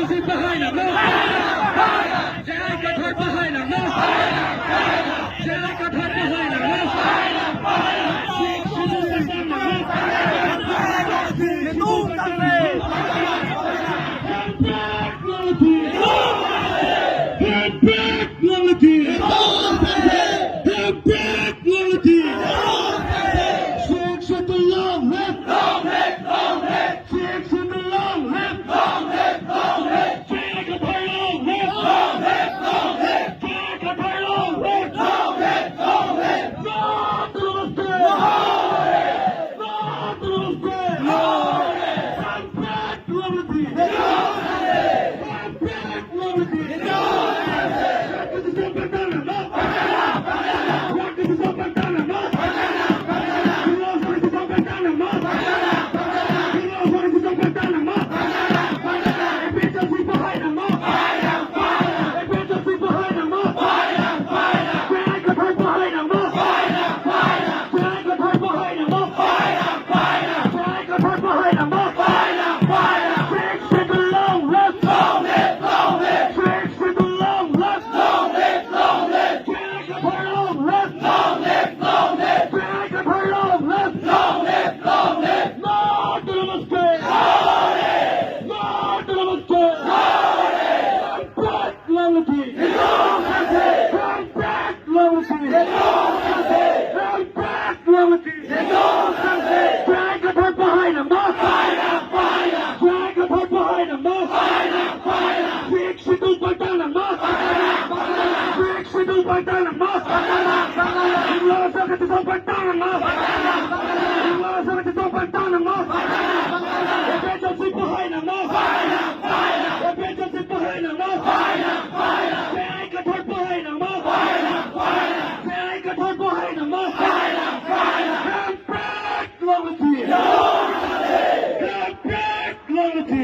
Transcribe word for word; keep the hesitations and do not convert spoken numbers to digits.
J I Kathar pahai nang ma? J I Kathar pahai nang ma? J I Kathar pahai nang ma? Stand back, Longlepi! Stand back, Longlepi! Stand back, Longlepi! J I Kathar long live! J I Kathar long live! Long live, long live! J I Kathar long live! Long live, long live! J I Kathar long live! Long live, long live! J I Kathar long live! Long live, long live! No autonomous state! No! No autonomous state! No! Stand back, Longlepi! No! Stand back, Longlepi! No! Long live! Long live! Long live! Long live! Long live! Long live! J I Kathar long live! Long live! Long live! J I Kathar long live! Long live! Long live! No autonomous state! No autonomous state! Stand back, Longlepi! Stand back, Longlepi! Stand back, Longlepi! J I Kathar pahai nang ma? J I Kathar pahai nang ma? Sixth Schedule pangtang nang ma? Sixth Schedule pangtang nang ma? Limlong Asar Kachetong pangtang nang ma? Limlong Asar Kachetong pangtang nang ma? A P H L C pahai nang ma? A P H L C pahai nang ma? J I Kathar pahai nang ma? J I Kathar pahai nang ma? Stand back, Longlepi! Stand back, Longlepi!